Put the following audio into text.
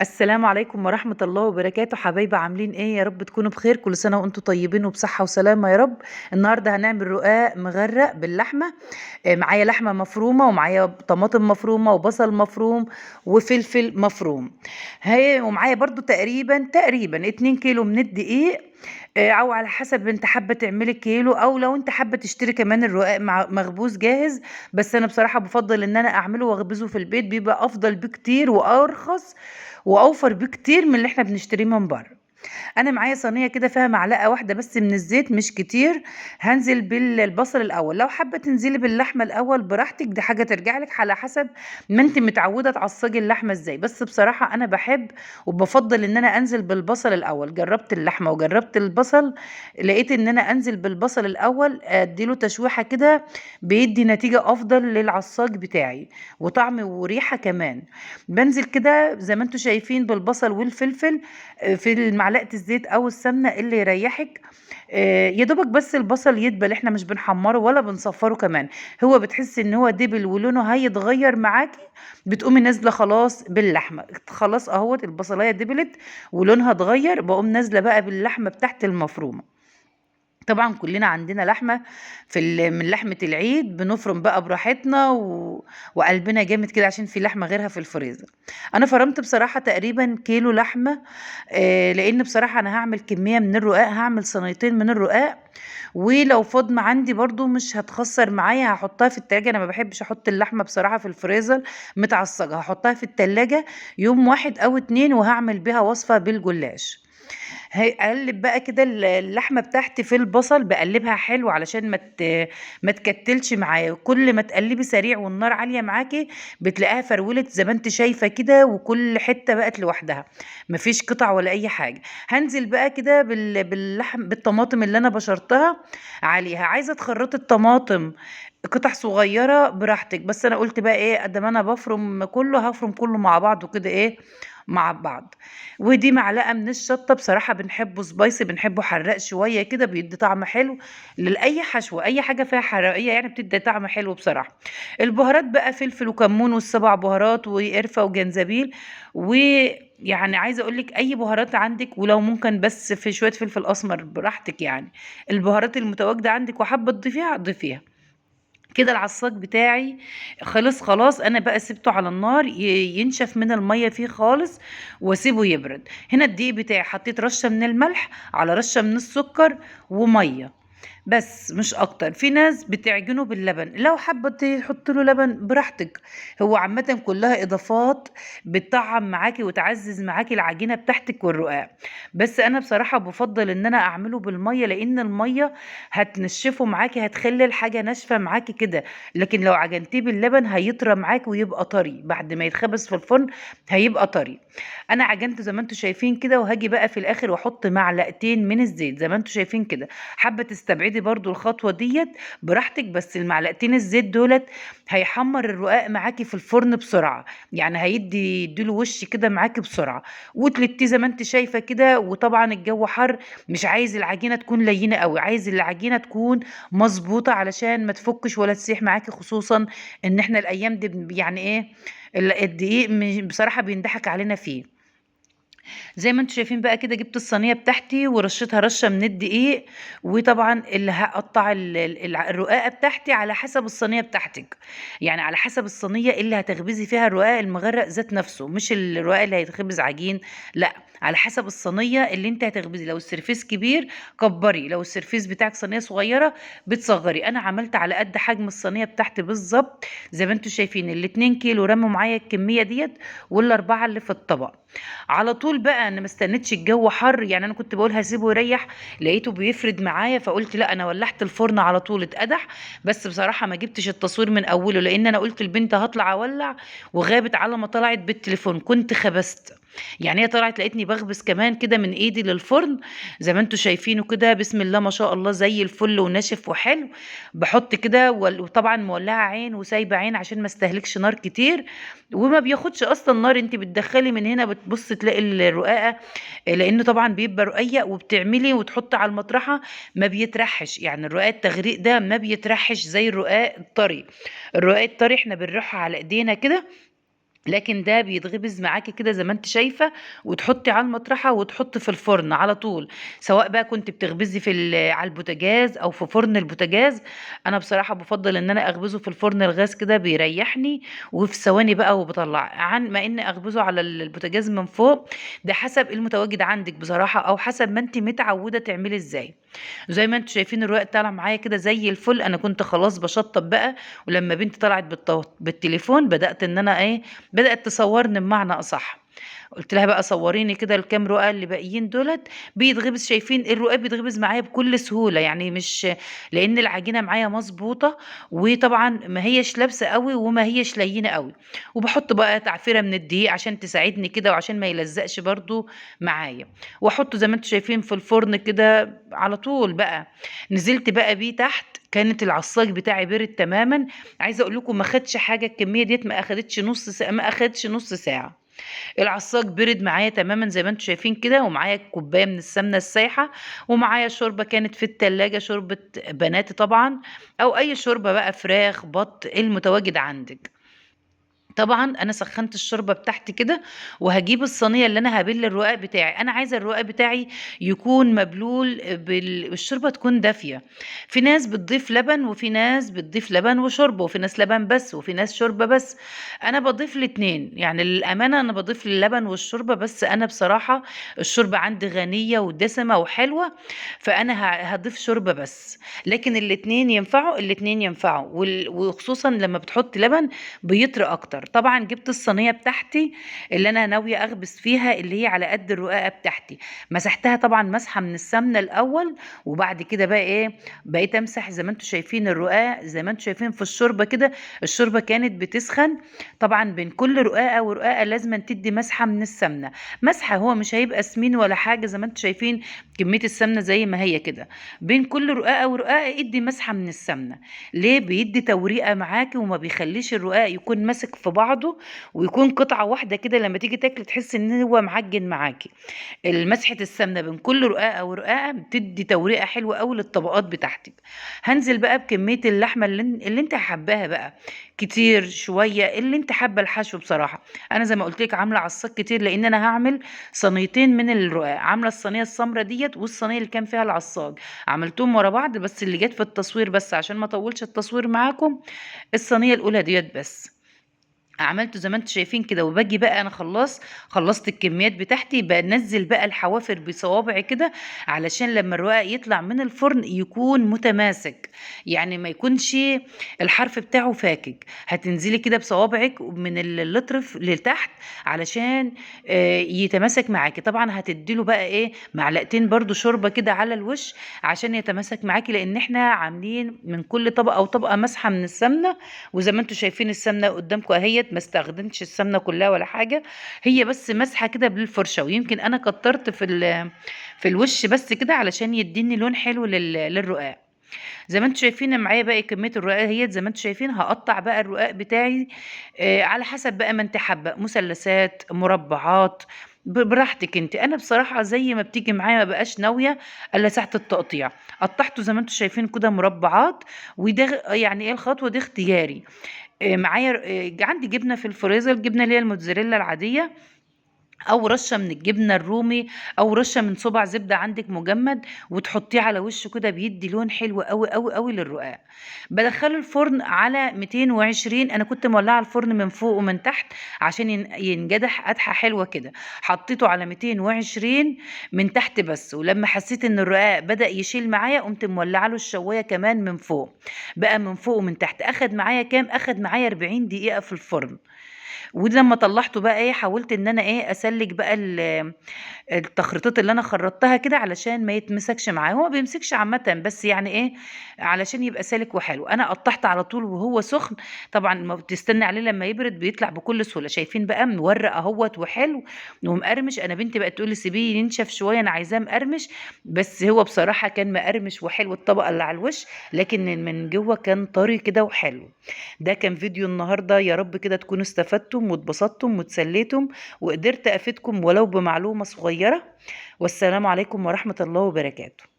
السلام عليكم ورحمة الله وبركاته. حبايبي عاملين ايه؟ يا رب تكونوا بخير، كل سنة وانتم طيبين وبصحة وسلامة يا رب. النهاردة هنعمل رقاق مغرق باللحمة. معايا لحمة مفرومة ومعايا طماطم مفرومة وبصل مفروم وفلفل مفروم، هي ومعايا برضو تقريبا 2 كيلو من الدقيق، او على حسب انت حابة تعملي كيلو، او لو انت حابة تشتري كمان الرقاق مع مخبوز جاهز. بس انا بصراحة بفضل ان انا اعمله واخبزه في البيت، بيبقى افضل بكتير وارخص واوفر بكتير من اللي احنا بنشتريه من بره. انا معايا صينية كده فيها معلقه واحدة بس من الزيت، مش كتير. هنزل بالبصل الاول، لو حابة تنزلي باللحمه الاول براحتك، دي حاجة ترجع لك على حسب ما انت متعوده تعصجي اللحمة ازاي. بس بصراحة انا بحب وبفضل ان انا انزل بالبصل الاول. جربت اللحمة وجربت البصل، لقيت ان انا انزل بالبصل الاول اديله تشويحه كده، بيدي نتيجة افضل للعصاج بتاعي وطعم وريحه كمان. بنزل كده زي ما انتم شايفين بالبصل والفلفل في معلقه الزيت او السمنة اللي يريحك. يا دوبك بس البصل يدبل، احنا مش بنحمره ولا بنصفره كمان، هو بتحس ان هو دبل ولونه هيتغير معاكي، بتقومي نازله خلاص باللحمه. خلاص اهوت البصلايه دبلت ولونها اتغير، بقوم نازله بقى باللحمه بتاعت المفرومه. طبعا كلنا عندنا لحمه من لحمه العيد، بنفرم بقى براحتنا وقلبنا جامد كده عشان في لحمه غيرها في الفريزر. انا فرمت بصراحة تقريبا كيلو لحمه، لان بصراحة انا هعمل كمية من الرقاق، هعمل صينيتين من الرقاق، ولو فاض عندي برضو مش هتخسر معايا، هحطها في التلاجة. انا ما بحبش احط اللحمة بصراحة في الفريزر متعصجه، هحطها في التلاجة يوم واحد او اتنين، وهعمل بيها وصفه بالجلاش. هقلب بقى كده اللحمة بتاعتي في البصل، بقلبها حلو علشان ما تكتلش معايا. كل ما تقلبي سريع والنار عالية معاكي بتلاقيها فرولت زي ما انت شايفه كده، وكل حتة بقت لوحدها، مفيش قطع ولا اي حاجة. هنزل بقى كده باللحم بالطماطم اللي انا بشرتها عليها. عايزه تخرطي الطماطم قطع صغيرة براحتك، بس انا قلت بقى ايه، قد ما انا بفرم كله هفرم كله مع بعضه كده ايه مع بعض. ودي معلقه من الشطه، بصراحة بنحبه spicy، بنحبه حراق شوية كده، بيدي طعم حلو لاي حشوه، اي حاجة فيها حرقيه يعني بتدي طعم حلو بصراحة. البهارات بقى فلفل وكمون والسبع بهارات وقرفه وجنزبيل، ويعني عايزه اقول لك اي بهارات عندك، ولو ممكن بس في شوية فلفل اسمر براحتك، يعني البهارات المتواجدة عندك وحابة تضيفيها ضيفيها. كده العصاج بتاعي خلص خلاص. انا بقى سبته على النار ينشف من المية فيه خالص واسيبه يبرد. هنا الدقيق بتاعي حطيت رشه من الملح على رشه من السكر ومية بس، مش اكتر. في ناس بتعجنه باللبن، لو حابة تحط له لبن براحتك، هو عامة كلها اضافات بتطعم معاكي وتعزز معاكي العجينة بتاعتك والرقاق. بس انا بصراحة بفضل ان انا اعمله بالمية، لان المية هتنشفه معاكي، هتخلي الحاجة ناشفة معاكي كده. لكن لو عجنتيه باللبن هيطرى معاكي ويبقى طري، بعد ما يتخبز في الفرن هيبقى طري. انا عجنته زي ما انتم شايفين كده، وهاجي بقى في الاخر واحط معلقتين من الزيت زي ما انتم شايفين كده. حابة تستبعدي برضو الخطوة ديت براحتك، بس المعلقتين الزيت دولت هيحمر الرقاق معاكي في الفرن بسرعة، يعني يديله وش كده معاكي بسرعة. وتلتيه زي ما انت شايفه كده. وطبعا الجو حر، مش عايز العجينة تكون لينه قوي، عايز العجينة تكون مظبوطة علشان ما تفكش ولا تسيح معاكي، خصوصا ان احنا الايام دي يعني ايه الدقيق بصراحة بيندحك علينا فيه. زي ما انتم شايفين بقى كده جبت الصينية بتاعتي ورشيتها رشه من الدقيق، وطبعا اللي هقطع الرقاقه بتاعتي على حسب الصينية بتاعتك، يعني على حسب الصينية اللي هتخبزي فيها الرقاق المغرق ذات نفسه، مش الرقاق اللي هيتخبز عجين، لا، على حسب الصينية اللي انت هتخبزي. لو السرفيس كبير كبري، لو السرفيس بتاعك صينية صغيرة بتصغري. انا عملت على قد حجم الصينية بتاعتي بالظبط زي ما انتم شايفين. الاتنين كيلو رموا معايا الكمية ديت، والاربعة اللي في الطبق. على طول بقى انا ما استنيتش الجو حر، يعني انا كنت بقول هسيبه يريح، لقيته بيفرد معايا، فقلت لا انا ولعت الفرن على طول اتقدح. بس بصراحة ما جبتش التصوير من اوله، لان انا قلت البنت هطلع اولع، وغابت على ما طلعت بالتليفون كنت خبزت، يعني هي طلعت لقيتني بخبز كمان كده من ايدي للفرن زي ما انتم شايفينه كده، بسم الله ما شاء الله زي الفل وناشف وحلو. بحط كده وطبعا مولعه عين وسايبه عين عشان ما استهلكش نار كتير، وما بياخدش اصلا نار. انت بتدخلي من هنا بتبص تلاقي الرقاقه، لانه طبعا بيبقى رقيق، وبتعملي وتحطي على المطرحه ما بيترحش، يعني الرقاق التغريق ده ما بيترحش زي الرقاق الطري. الرقاق الطري احنا بنرحه على ايدينا كده لكن ده بيتخبز معاكِ كده زي ما أنتِ شايفة، وتحطي على المطرحة وتحطي في الفرن على طول، سواء بقى كنتِ بتخبزي في على البوتاجاز أو في فرن البوتاجاز. أنا بصراحة بافضّل إن أنا أخبزه في الفرن الغاز كده بيريحني، وفي ثواني بقى وباطلّعه، عن ما إني أخبزه على البوتاجاز من فوق. ده حسب المتواجد عندِك بصراحة، أو حسب ما أنتِ متعودة تعملي إزاي. زي ما أنتم شايفين الرقاق طالع معايا كده زي الفل. أنا كنت خلاص باشطّب بقى، ولمّا بنتي طلعت بالتليفون بدأت إن أنا إيه، بدأت تصوّرني بمعنى أصح. قُلت لها بقى صوريني كده الكام رقاق اللي باقيين دُولة. بيتغبز، شايفين الرقاق بيتغبز معايا بكل سهولة، يعني مش لإن العجينة معايا مضبوطة، وطبعًا ما هياش لابسة أوي وما هياش لينة أوي. وباحط بقى تعفيرة من الدقيق عشان تساعدني كده، وعشان ما يلزقش برضه معايا، وأحطه زي ما أنتم شايفين في الفرن كده على طول بقى. نزلت بقى بيه تحت، كانت العصاج بتاعي بارد تمامًا. عايزة أقول لكم ما خدش حاجة، الكمية ديّة ما أخدتش نُص ساعة، ما أخدش نُص ساعة. العصاج برد معايا تمامًا زي ما أنتم شايفين كده، ومعايا كوباية من السمنة السايحة، ومعايا شوربة كانت في التلاجة، شوربة بناتي طبعًا، أو أي شوربة بقى فراخ، بط، المتواجد عندِك. طبعًا أنا سخّنت الشوربة بتاعتي كده، وهاجيب الصينية اللي أنا هابل الرقاق بتاعي. أنا عايزة الرقاق بتاعي يكون مبلول الشوربة تكون دافية. في ناس بتضيف لبن، وفي ناس بتضيف لبن وشوربة، وفي ناس لبن بس، وفي ناس شوربة بس. أنا باضيف الاتنين، يعني للأمانة أنا باضيف اللبن والشوربة، بس أنا بصراحة الشوربة عندي غنية ودسمة وحلوة، فأنا هاضيف شوربة بس، لكن الاتنين ينفعوا، الاتنين ينفعوا، وخصوصًا لمّا بتحطي لبن بيطرى أكتر. طبعًا جبت الصينية بتاعتي اللي أنا ناوية أخبز فيها، اللي هي على قد الرقاقة بتاعتي، مسحتها طبعًا مسحة من السمنة الأول، وبعد كده بقى إيه، بقيت أمسح زي ما أنتم شايفين الرقاق، زي ما أنتم شايفين في الشوربة كده. الشوربة كانت بتسخن، طبعًا بين كل رقاقة ورقاقة لازمًا تدي مسحة من السمنة، مسحة، هو مش هيبقى سمين ولا حاجة، زي ما أنتم شايفين كمية السمنة زي ما هي كده. بين كل رقاقة ورقاقة ادي مسحة من السمنة. ليه؟ بيدي توريقة معاكِ، وما بيخليش الرقاق يكون ماسك في بعضه، ويكون قطعة واحدة كده، لما تيجي تاكلي تحسي إن هو معجن معاكِ. المسحة السمنة بين كل رقاقة ورقاقة بتدي توريقة حلوة أوي للطبقات بتاعتك. هنزل بقى بكمية اللحمة اللي أنتِ حباها بقى، كتير شوية، اللي أنتِ حابة الحشو بصراحة. أنا زي ما قلت لِك عاملة عصاج كتير، لإن أنا هاعمل صينيتين من الرقاق، عاملة الصينية السمرا ديّة والصينية اللي كان فيها العصاج، عملتهم ورا بعض، بس اللي جات في التصوير بس عشان ما أطولش التصوير معاكم، الصينية الأولى ديّة بس. عملته زي ما أنتم شايفين كده، وباجي بقى أنا خلاص خلصت الكميات بتاعتي، بانزّل بقى الحوافر بصوابعي كده، علشان لما الرقاق يطلع من الفرن يكون متماسك، يعني ما يكونش الحرف بتاعه فاكك. هتنزلي كده بصوابعِك من الطرف لتحت علشان يتماسك معاكِ. طبعًا هتدّي له بقى إيه، معلقتين برضه شوربة كده على الوش عشان يتماسك معاكِ، لإن إحنا عاملين من كل طبقة وطبقة مسحة من السمنة، وزي ما أنتم شايفين السمنة قدامكم أهيّة، ما استخدمتش السمنة كلها ولا حاجة، هي بس مسحة كده بالفرشة، ويمكن أنا كترت في الوش بس كده علشان يديني لون حلو للرقاق. زي ما أنتم شايفين معايا باقي كمية الرقاق أهيّة، زي ما أنتم شايفين هاقطع بقى الرقاق بتاعي، على حسب بقى ما أنتِ حابة، مثلثات، مربعات، براحتك أنتِ. أنا بصراحة زي ما بتيجي معايا ما بابقاش ناوية إلا ساعة التقطيع. قطعته زي ما أنتم شايفين كده مربعات، وده يعني إيه، الخطوة دي اختياري. معايا عندي جبنة في الفريزر، الجبنة اللي هي الموتزاريلا العادية، أو رشة من الجبنة الرومي، أو رشة من صباع زبدة عندِك مجمد، وتحطيه على وشه كده، بيدي لون حلو أوي، أوي، أوي للرقاق. بادخله الفرن على 220، أنا كنت مولعة الفرن من فوق ومن تحت عشان ينجدح قدحة حلوة كده. حطيته على 220 من تحت بس، ولما حسيت إن الرقاق بدأ يشيل معايا قمت مولعة له الشواية كمان من فوق، بقى من فوق ومن تحت. أخد معايا كام؟ أخد معايا 40 دقيقة في الفرن. ولما طلعته بقى إيه، حاولت إن أنا إيه، أسلك بقى التخريطات اللي أنا خرطتها كده علشان ما يتمسكش معايا، هو ما بيمسكش عامةً، بس يعني إيه، علشان يبقى سالك وحلو. أنا قطعت على طول وهو سخن، طبعًا ما بتستني عليه لما يبرد بيطلع بكل سهولة. شايفين بقى مورق أهوت وحلو ومقرمش. أنا بنتي بقت تقول لي سيبيه ينشف شوية، أنا عايزاه مقرمش، بس هو بصراحة كان مقرمش وحلو الطبقة اللي على الوش، لكن من جوه كان طري كده وحلو. ده كان فيديو النهارده، يا رب كده تكونوا استفدتم واتبسطتم واتسليتم، وقدرت افيدكم ولو بمعلومة صغيرة. والسلام عليكم ورحمة الله وبركاته.